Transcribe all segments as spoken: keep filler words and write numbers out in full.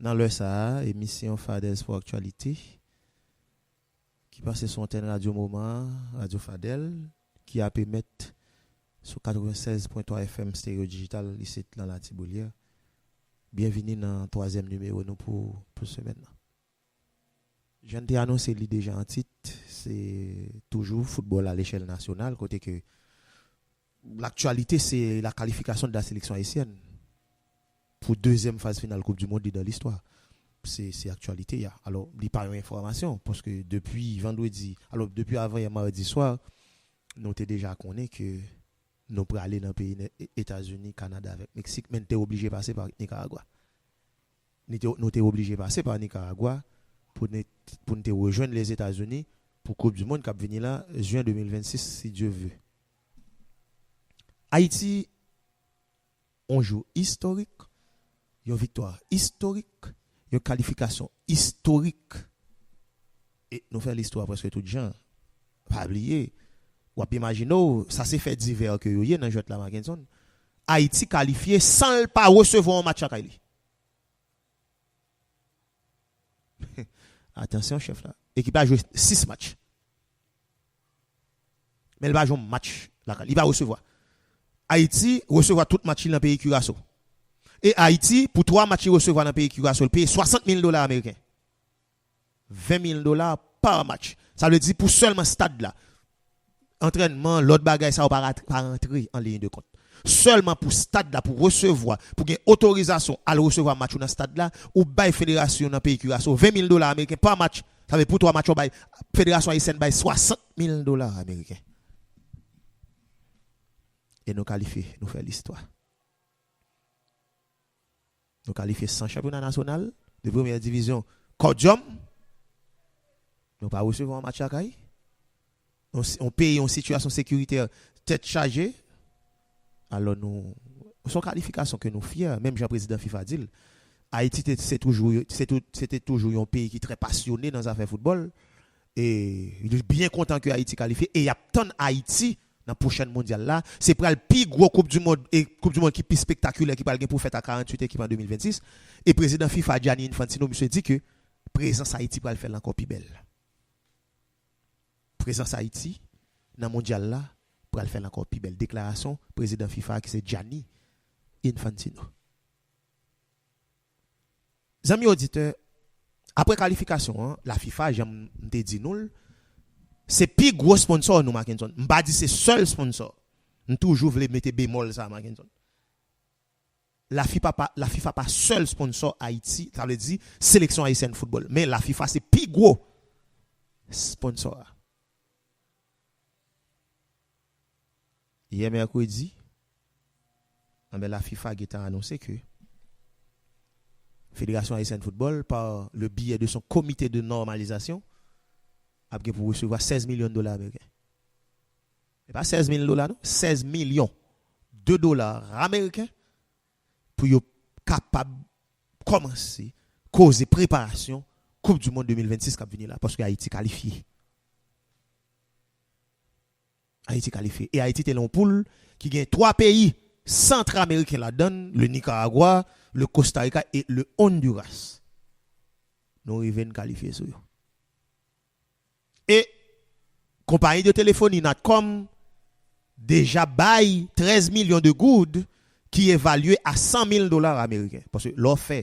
Nan lè sa a, emisyon Fadèl Spò Aktyalite, ki pase sou antèn Radyo Moman, Radyo Fadèl, ki ap emèt sou katrevennsèz pwen twa F M Stereo Digital, isit nan Latiboulyè. Byenvini nan twazyèm nimewo nou pou, pou semèn nan. Jan n te anonse li deja an tit, se toujou foutbòl alechèl nasyonal, kote ke laktyalite, se la kalifikasyon de la seleksyon ayisyèn pou dezyèm faz final Koup di Mond li dan listwa. Se, se aktyalite a. Alò, li pa yon enfòmasyon, paske depi vandredi, alò, depi avanyè madi swa, nou te deja konnen ke nou prale nan peyi Ne-, Etazini, Kanada avèk Meksik, men n te oblije pase pa Nikaragwa. Nou te, nou te oblije pase pa Nikaragwa pou ne, pou n te rejwenn Lezetazini pou Koup di Mond k ap vini la, jen de mil vennsis, si Dye vle. Ayiti, yon jou istorik, yon viktwa istorik, yon kalifikasyon istorik. E nou fè listwa prèske tout jan. Pa bliye, w ap imajine w, sa se fè divè ke yo ye nan jwèt la, Mackenson. Ayiti kalifye san l pa resevwa yon match lakay li. Atansyon, chèf la. Ekip la jwe sis match. Men l pa jwe yon match lakay. Li pa resevwa. Ayiti resevwa tout match li nan peyi Kiraso. E Ayiti, pou twa match li resevwa nan peyi Kiraso, li peye swasant mil dola ameriken. Ven mil dola pa match. Sa vle di pou sèlman stad la. Antrènman, lòt bagay sa yo pa rat-, pa rantre an liy de kont. Sèlman pou stad la, pou resevwa, pou gen otorizasyon al resevwa match ou nan stad la, ou bay federasyon nan peyi Kiraso ven mil dola ameriken pa match. Sa vle pou twa match ou bay, federasyon ayisyèn bay swasant mil dola ameriken. E nou kalifye, nou fè listwa. Nou kalifye san chanpyona nasyonal de premyè divizyon, kòdyòm. Nou pa resevwa yon match lakay. Yon si-, yon peyi, yon sitiyasyon sekiritè tèt chaje. Alò nou, se yon kalifikasyon ke nou fyè, menm jan prezidan fifa di l. Ayiti te, se toujou, se tou-, se te toujou yon peyi ki trè pasyone nan zafè foutbòl. E li byen kontan ke Ayiti kalifye e y ap tann Ayiti nan pwochèn mondyal la. Se pral pi gwo koup di mond, e koup di mond ki pi spektakilè ki pral gen pou fèt a karanntuit ekip an de mil vennsis. E prezidan fifa Gianni Infantino, misye di ke prezans Ayiti pral fè l ankò pi bèl. Prezans Ayiti nan mondyal la pral fè l ankò pi bèl. Deklarasyon prezidan fifa ki se Gianni Infantino. Zanmi oditè, apre kalifikasyon an, la fifa, jan m te di nou l, se pi gwo sponsò nou, Mackenson. M pa di se sèl sponsò. M toujou vle mete bemòl sa, Mackenson. La fifa pa, la fifa pa sèl sponsò Ayiti, sa vle di seleksyon ayisyèn foutbòl. Men la fifa se pi gwo sponsò a. Yè mèkredi, anben, la fifa gentan anonse ke Fédération Haïtienne Football, par le biais de son comité de normalisation, ap gen pou resevwa sèz milyon dola ameriken. E pa sèz mil dola, non, sèz milyon de dola ameriken pou yo kapab kòmanse koze preparasyon Koup di Mond de mil vennsis k ap vini la, paske Ayiti kalifye. Ayiti kalifye. E Ayiti te nan yon poul ki gen twa peyi sant ameriken ladan l, le Nicaragua, le Costa Rica e le Honduras. Nou rive n kalifye sou yo. E konpayi de telefoni Natcom deja bay trèz milyon de goud ki evalye a san mil dola ameriken. Paske lè w fè,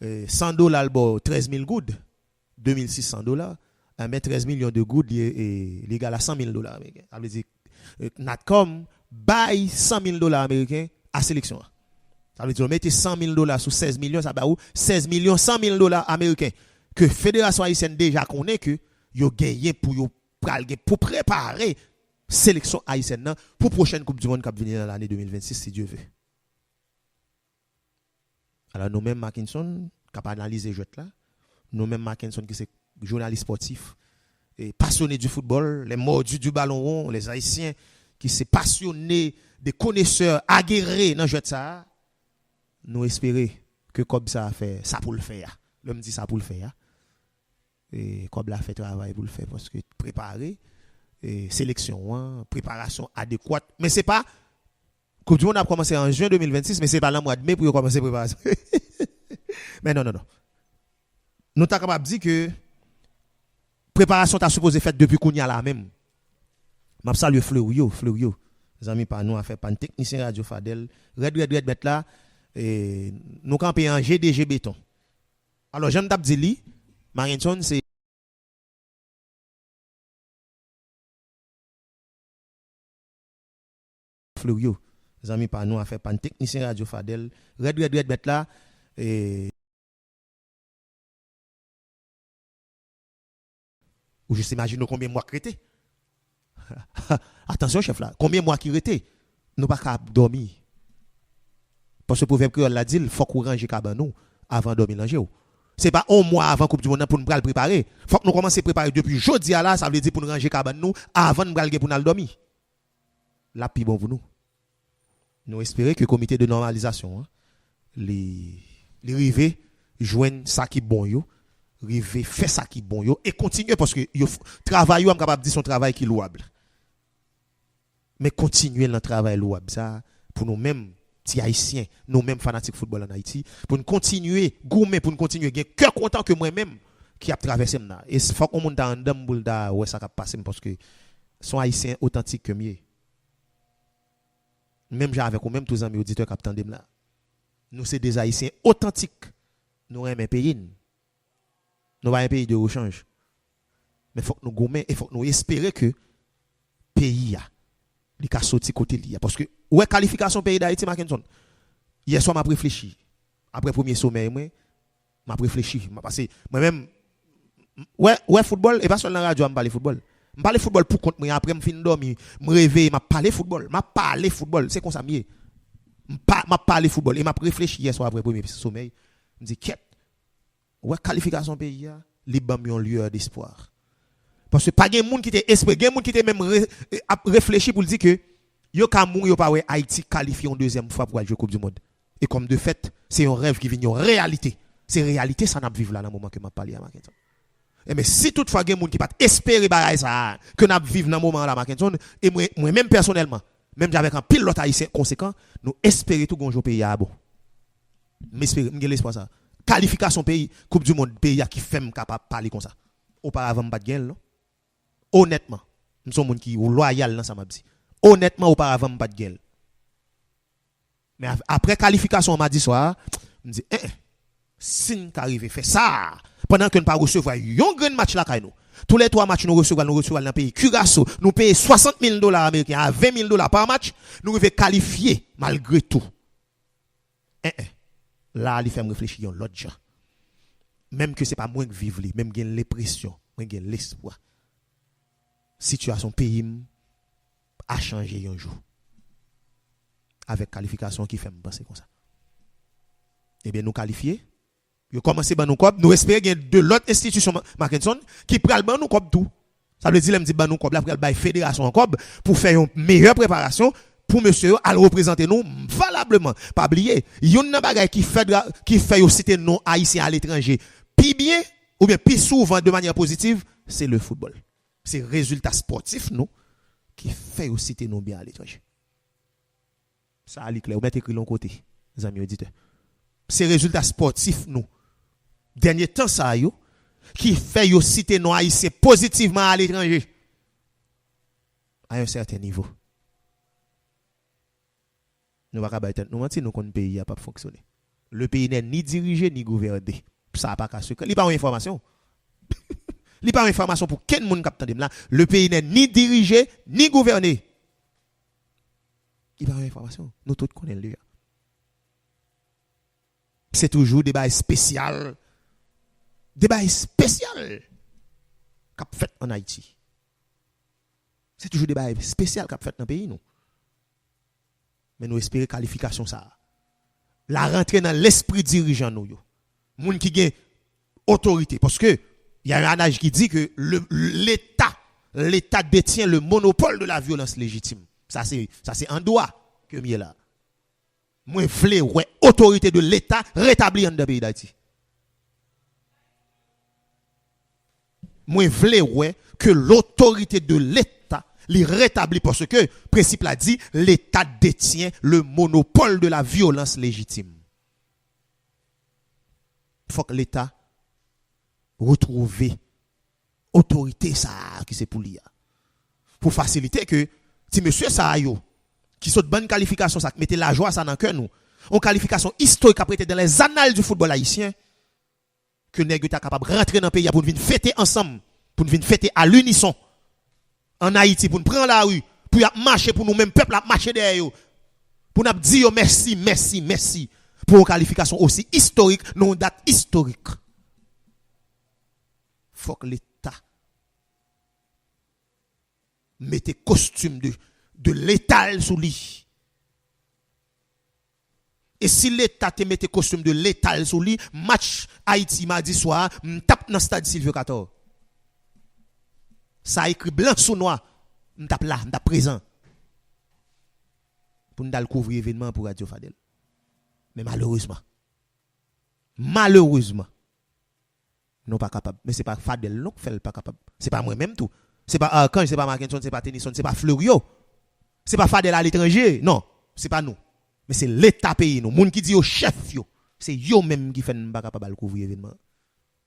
eh, san dola l ba w trèz mil goud, de mil sis san dola, enben trèz milyon de goud li, eh, li egal a san mil dola ameriken. Sa vle di, eh, Natcom bay san mil dola ameriken a seleksyon an. Sa vle di, yo mete san mil dola sou sèz milyon, sa ba ou sèz milyon san mil dola ameriken ke Federasyon Ayisyèn deja konnen ke yo genyen pou yo pral gen pou prepare seleksyon ayisyèn nan pou pwochèn Koup di Mond k ap vini nan lane de mil vennsis, si Dye ve. Alò, nou menm, Mackenson, k ap analize jwèt la, nou menm, Mackenson, ki se jounalis spòtif, e pasyoné du football, les mordus du ballon rond, les Haïtiens, ki se pasyoné, des connaisseurs aguerris nan jwèt sa a, nou espere ke kòb sa a fè sa pou l fè a. Lè m di sa pou l fè a, e kòb la fè travay pou l fè, paske prepare, e seleksyon an, preparasyon adekwat. Men se pa, Koup di Mond ap kòmanse an jen de mil vennsis, men se pa nan mwa de me pou yo kòmanse preparasyon. Men non, non, non. Nou ta kapab di ke preparasyon ta sipoze fèt depi kounye a la menm. M ap salye Fleurio, Fleurio, zanmi pa nou, afè pa n, teknisyen Radyo Fadèl. Rèd, rèd, rèd, mèt la, e, nou kanpe an G D G beton. Alò, jan m t ap di li, Marenson, se Fleurio, zanmi pa nou, afè pa n, teknisyen Radyo Fadèl. Rèd, rèd, rèd, mèt la, e, ou jis imajine w konbyen mwa k rete. Atansyon, chèf la, konbyen mwa ki rete? Nou pa ka ap dòmi. Paske pwovèb kreyòl la di l, fòk ou ranje kabann ou avan dòmi lanje w. Se pa yon mwa avan Koup di Mond nan pou n pral prepare. Fòk nou kòmanse prepare depi jodi a la, sa vle di pou n ranje kabann nou avan n pral gen pou n al dòmi. L ap pi bon pou nou. Nou espere ke komite de nòmalizasyon an, li, li rive jwenn sa ki bon yo, rive fè sa ki bon yo, e kontinye, paske yo f-, travay yo, a m kapab di, se yon travay ki lwab. Men kontinye nan travay lwab sa a, pou nou menm, ti Ayisyen, nou menm fanatik foutbòl ann Ayiti, pou n kontinye goumen, pou n kontinye gen kè kontan ke mwen menm ki ap travèse m nan. E s-, fòk yon moun ta anndan m pou l ta wè sa k ap pase m, paske se yon Ayisyen otantik ke m ye. Menm jan avèk ou menm, tou zanmi oditè k ap tande m la. Nou se de Ayisyen otantik. Nou renmen peyi n. Nou pa yon peyi de rechanj. Men fòk nou goumen e fòk nou espere ke peyi a, li ka soti kote li a. Paske, ou wè kalifikasyon peyi Dayiti, Mackenson, yè swa m ap reflechi. Apre premye somèy mwen, m ap reflechi. M ap pase, mwen menm, wè, wè foutbòl, e pa sèl nan radyo a m pale foutbòl. M pale foutbòl pou kont mwen, apre m fin dòmi, m reveye, m ap pale foutbòl. M ap pale foutbòl, se konsa m ye. M pa, m ap pale foutbòl, e m ap reflechi yè swa apre premye somèy. M di, kèt, ou wè kalifikasyon peyi a, li ban m yon lueur d'espoir. Paske pa gen moun ki te espere, gen moun ki te menm re-, ap reflechi pou l di ke yo ka mouri, yo pa wè Ayiti kalifye yon dezyèm fwa pou al jwe Koup di Mond. E kòm de fèt, se yon rèv ki vin yon reyalite. Se reyalite sa n ap viv la nan moman ke m ap pale a, Mackenson. Enben, si toutfwa gen moun ki pa t espere bagay sa a, ke n ap viv nan moman an la, Mackenson, e mwen, mwen menm pèsonèlman, menm jan avèk anpil lòt Ayisyen konsekan, nou espere tou gon jou peyi a bon. M espere, m gen lespwa sa. Kalifikasyon peyi, Koup di Mond peyi a ki fè m kapab pale konsa. Oparavan, m pa t gen l, non. Onètman, m se yon moun ki lwayal nan sa m ap di. Onètman, oparavan, m pa t gen l. Men av-, apre kalifikasyon an madi swa a, m di, en, en, si n ka rive fè sa, pandan ke n pa resevwa yon grenn match lakay nou, tou lè twa match nou resevwa, nou resevwa l nan peyi Kiraso, nou peye swasant mil dola ameriken a ven mil dola pa match, nou rive kalifye malgre tou. En, en. La a, li fè m reflechi yon lòt jan. Menm ke se pa mwen k viv li, men m gen lenpresyon, mwen gen lespwa. Sitiyasyon peyi m a chanje yon jou. Avèk kalifikasyon ki fè m panse konsa. Ebyen, nou kalifye. Yo kòmanse ban nou kòb. Nou espere gen de lòt enstitisyon, Ma-, Mackenson, ki pral ban nou kòb tou. Sa vle di, lè m di ban nou kòb la, pral bay federasyon an kòb pou fè yon meyè preparasyon pou mesye yo al reprezante nou valableman. Pa bliye, youn nan bagay ki fè dra-, ki fè yo site non Ayisyen aletranje pi byen, oubyen pi souvan de manyè pozitiv, se le foutbòl. Se rezilta spòtif nou ki fè yo site nou byen aletranje. Sa a li klè, ou mèt ekri l yon kote, zanmi oditè. Se rezilta spòtif nou, dènye tan sa yo, ki fè yo site non Ayisyen pozitivman aletranje. A yon sèten nivo. Nou pa ka bay tèt nou manti, nou konn peyi a p ap fonksyone. Le pays n'est ni dirigé ni gouverné. Sa a pa ka sekrè. Li pa yon enfòmasyon. Li pa yon enfòmasyon pou kenn moun k ap tande m la. Le pays n'est ni dirigé ni gouverné. Li pa yon enfòmasyon. Nou tout konnen l deja. Se toujou de bagay espesyal. De bagay espesyal k ap fèt ann Ayiti. Se toujou de bagay espesyal k ap fèt nan peyi nou. Men nou espere kalifikasyon sa a, l a rantre nan lespri dirijan nou yo. Moun ki gen otorite. Paske, y a un adage qui dit que le, l'État, l'État détient le monopole de la violence légitime. Sa se, sa se an dwa ke m ye la. Mwen vle wè otorite de Leta retabli anndan peyi Dayiti. Mwen vle wè ke l'autorité de l'État li retabli, paske prensip la di, l'État détient le monopole de la violence légitime. Fòk Leta retwouve otorite sa a ki se pou li a. Pou fasilite ke ti mesye sa a yo, ki sot ban n kalifikasyon sa, ki mete lajwa sa nan kè nou, yon kalifikasyon istorik k ap rete dans les annales du football haïtien, ke nèg yo ta kapab rantre nan peyi a pou n vin fete ansanm, pou n vin fete à l'unisson. Ann Ayiti, pou n pran lari, pou y ap mache, pou nou menm pèp la ap mache dèyè yo, pou n ap di yo mèsi, mèsi, mèsi, pou yon kalifikasyon osi istorik, nan yon dat istorik. Fòk Leta mete kostim de, de Leta l sou li. E si Leta te mete kostim de Leta l sou li, match Ayiti madi swa a, m t ap nan stad Sylvio Cator. Sa ekri blan sou nwa, m t ap la, m t ap prezan. Pou n t al kouvri evènman an pou Radyo Fadèl. Men malerezman, malerezman, nou pa kapab. Men se pa Fadèl non k fè l pa kapab. Se pa mwen menm tou. Se pa Archange, se pa Mackenson, se pa Tennyson, se pa Fleuriot. Se pa Fadèl aletranje. Non, se pa nou. Men se Leta peyi nou. Moun ki di yo chèf yo. Se yo menm ki fè n pa kapab al kouvri evènman an.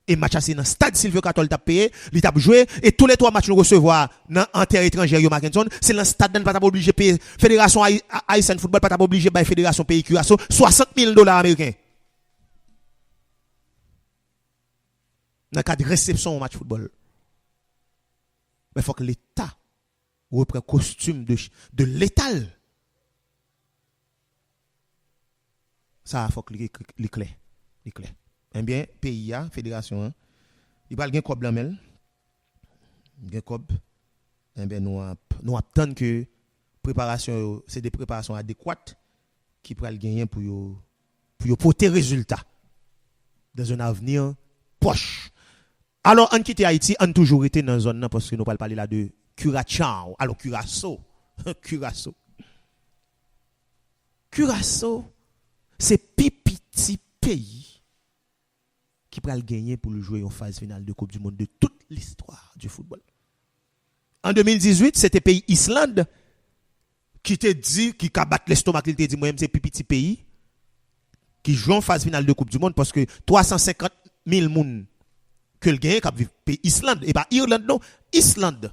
E match la se nan stad Sylvio Cator l t ap peye, li t ap jwe, e tou le twa match nou resevwa nan, an tè etranjè yo, Mackenson, se nan stad la n pa t ap oblije peye, Federasyon Ayi-, A-, Ayisyèn Foutbòl pa t ap oblije bay Federasyon peyi Curaçao swasant mil dola ameriken. Nan kad resepsyon yon match foutbòl. Men fòk Leta reprann kostim de, de Leta l. Sa a fòk li, li klè. Li klè. Ebyen, peyi a, federasyon an, li pral gen kòb nan men l. Gen kòb. Ebyen, nou ap, nou ap tann ke preparasyon yo, se de preparasyon adekwat ki pral genyen pou yo, pou yo pote rezilta dans un avenir proche. Alò, ann kite Ayiti, ann toujou rete nan zòn nan, paske nou pral pale la de Curaçao. Alò, Curaçao. Curaçao. Curaçao, se pi piti peyi ki pral genyen pou l jwe yon faz final de Coupe du Monde de toute l'histoire du football. An de mil dizuit, se te peyi Island ki te di, ki ka bat lestomak li, li te di, mwen menm se pi piti peyi ki jwe yon faz final de Coupe du Monde, paske twa san senkant mil moun ke l genyen k ap viv peyi Island, e pa Irland non, Island.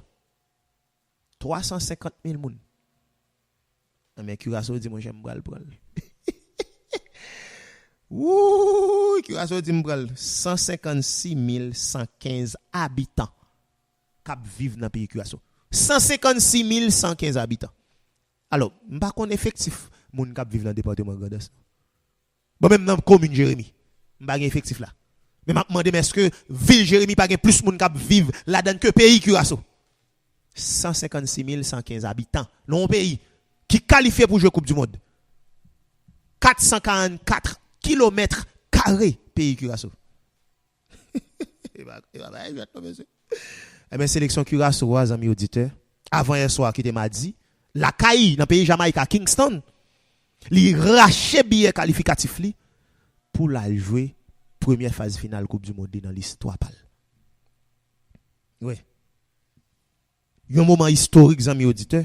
Twa san senkant mil moun. Enben, Curaçao di, monchè, m pral pran l. Wouy, Curaçao di, m pran l. San senkannsis mil san kenz abitan k ap viv nan peyi Curaçao. San senkannsis mil san kenz abitan. Alò, m pa konn efektif moun k ap viv nan depatman Grandans. Bon, menm nan komin Jeremi, m pa gen efektif la. Men m ap mande m èske vil Jeremi pa gen plis moun k ap viv ladan l ke peyi Curaçao. San senkannsis mil san kenz abitan nan yon peyi ki kalifye pou jwe Koup di Mond. Kat san karannkat kilomèt kare peyi Curaçao. E pa, e pa bagay jwèt non, mesye. Ebyen, seleksyon Curaçao a, zanmi oditè, avan yè swa ki te madi, lakay nan peyi Jamayik a Kingston, li rache biyè kalifikatif li pou l al jwe premyè faz final Koup di Mond li nan listwa pa l. Wi. Yon moman istorik, zanmi oditè,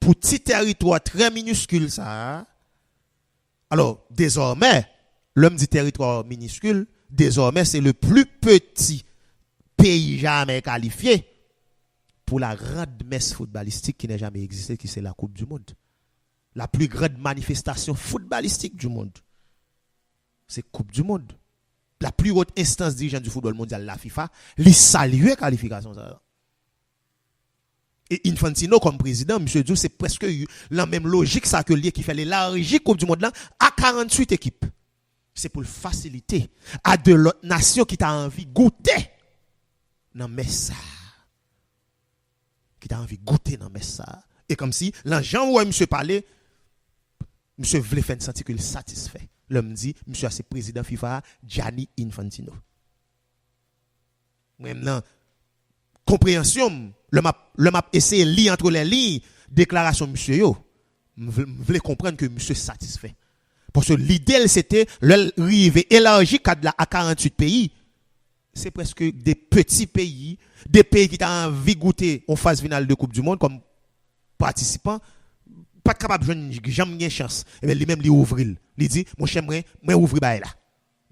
pou ti tèritwa trè miniskil sa a. Alò, dezòmè, lè m di tèritwa miniskil, dezòmè, se le pli peti peyi jamè kalifye pour la grande messe footballistique qui n'a jamais existé, qui c'est la Coupe du Monde. La plus grande manifestation footballistique du monde. Se Koup di Mond. La plus haute instance dirigeante du football mondial, la FIFA, li salye kalifikasyon sa a. E Infantino, kòm prezidan, misye di w se prèske y-, lan menm lojik sa ke l ye ki fè l elaji Koup di Mond lan a karanntuit ekip. Se pou l fasilite a de lòt nasyon ki ta anvi goute nan mès sa a. Ki ta anvi goute nan mès sa a. E kòmsi, lan jan w wè misye pale, misye vle fè n santi ke l satisfè. Lè m di, misye a se prezidan FIFA a, Gianni Infantino. Mwen menm nan konpreyansyon m, lè m ap, lè m ap eseye li entre les lignes deklarasyon misye yo, m vle, m vle konprann ke misye satisfè. Paske lide l se te, lè l rive elaji kad la a karanntuit peyi, se prèske de peti peyi, de peyi ki ta anvi goute yon faz final de Koup di Mond kòm patisipan, pa t kapab jwenn, janm gen chans. Ebyen, li menm, li ouvri l. Li di, monchè, mwen, mwen ouvri bagay la.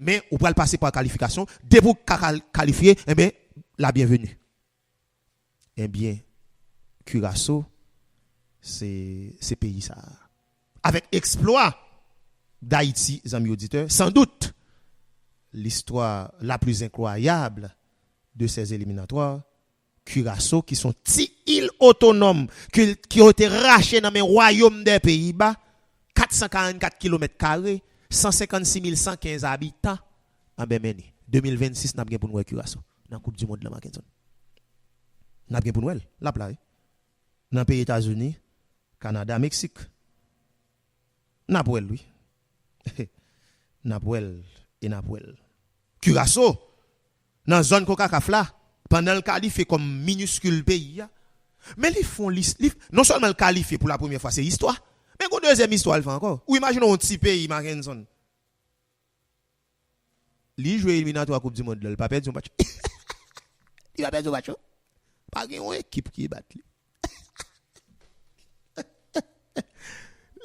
Men ou pral pase pa kalifikasyon. Depi w ka kal- kalifye, enben, la bienvenue. Enben, Curaçao, se se peyi sa a. Avèk eksplwa Dayiti, zanmi oditè, sans doute, l'histoire la plus incroyable de ces éliminatoires, Curaçao, ki se yon ti il otonòm ki, ki yo te rache nan men Wayòm dè Peyiba, kat san karannkat kilomèt kare, san senkannsis mil san kenz abitan, anben men ni. De mil vennsis, n ap gen pou n wè Curaçao nan Koup di Mond lan, Mackenson. N ap gen pou n wè l. L ap la, wi. Nan peyi Etazini, Kanada, Meksik. N ap wè l, wi. N ap wè l e n ap wè l. Curaçao, nan zòn konkakaf la, pandan l kalifye kòm miniskil peyi a, men li fè yon lis, li, non sèlman l kalifye pou la premyè fwa, se istwa, men gon dezyèm istwa l fè ankò. Ou imajine yon ti peyi, Mackenson. Li jwe eliminatwa Koup di Mond la, li pa pèdi yon match. Li pa pèdi yon match, non. Pa gen yon ekip ki bat li.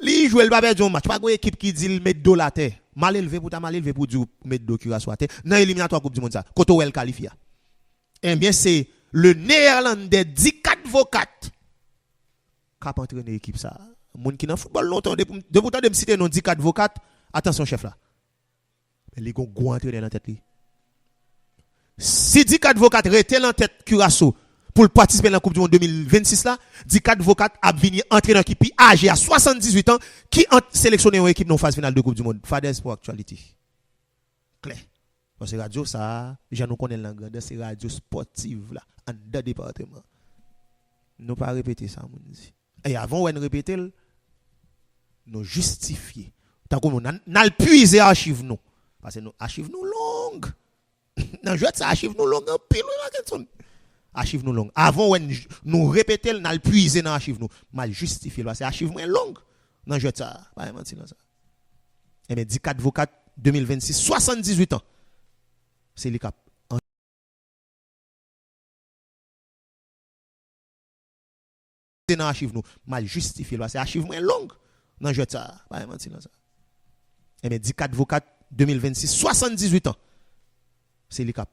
Li jwe, li pa pèdi yon match. Pa gen yon ekip ki di l met do l atè. Malelve pou ta malelve pou di w met do Curaçao atè. Nan eliminatwa Koup di Mond sa, kote w wè l kalifye a? Enben, se le Néerlandais Dick Advocaat k ap antrene ekip sa. Moun ki nan foutbòl lontan, depi depi w tande m site non Dick Advocaat, atansyon chèf la. Men li gon gwo antrenè nan tèt li. Si Dick Advocaat rete nan tèt Curaçao pou l patisipe nan Koup di Mond de mil vennsis la, Dick Advocaat ap vini antrenè ki pi aje a swasanndizuit an, ki ant seleksyone yon ekip nan yon faz final de Koup di Mond. Fadèz pou aktyalite. Klè. Paske radyo sa a, jan nou konnen l nan Grandans, se radyo spòtiv la, anndan depatman. Nou pa repete sa moun di. E avan w wè n repete l, nou jistifye. Tankou nou, n al, n al pwize achiv nou. Paske nou, achiv nou long. Nan jwèt sa, achiv nou long anpil, wi, Mackenson. Achiv nou long. Avan w wè n, nou repete l, n al pwize nan achiv nou. M al jistifye l, paske achiv mwen long nan jwèt sa. Pa gen manti nan sa. Enben, Dick Advocaat, de mil vennsis, swasanndizuit an. Se li k ap nan achiv nou. M al jistifye l, paske achiv mwen long nan jwèt sa. Pa gen manti nan sa. Enben, Dick Advocaat, de mil vennsis, swasanndizuit an. Se li k ap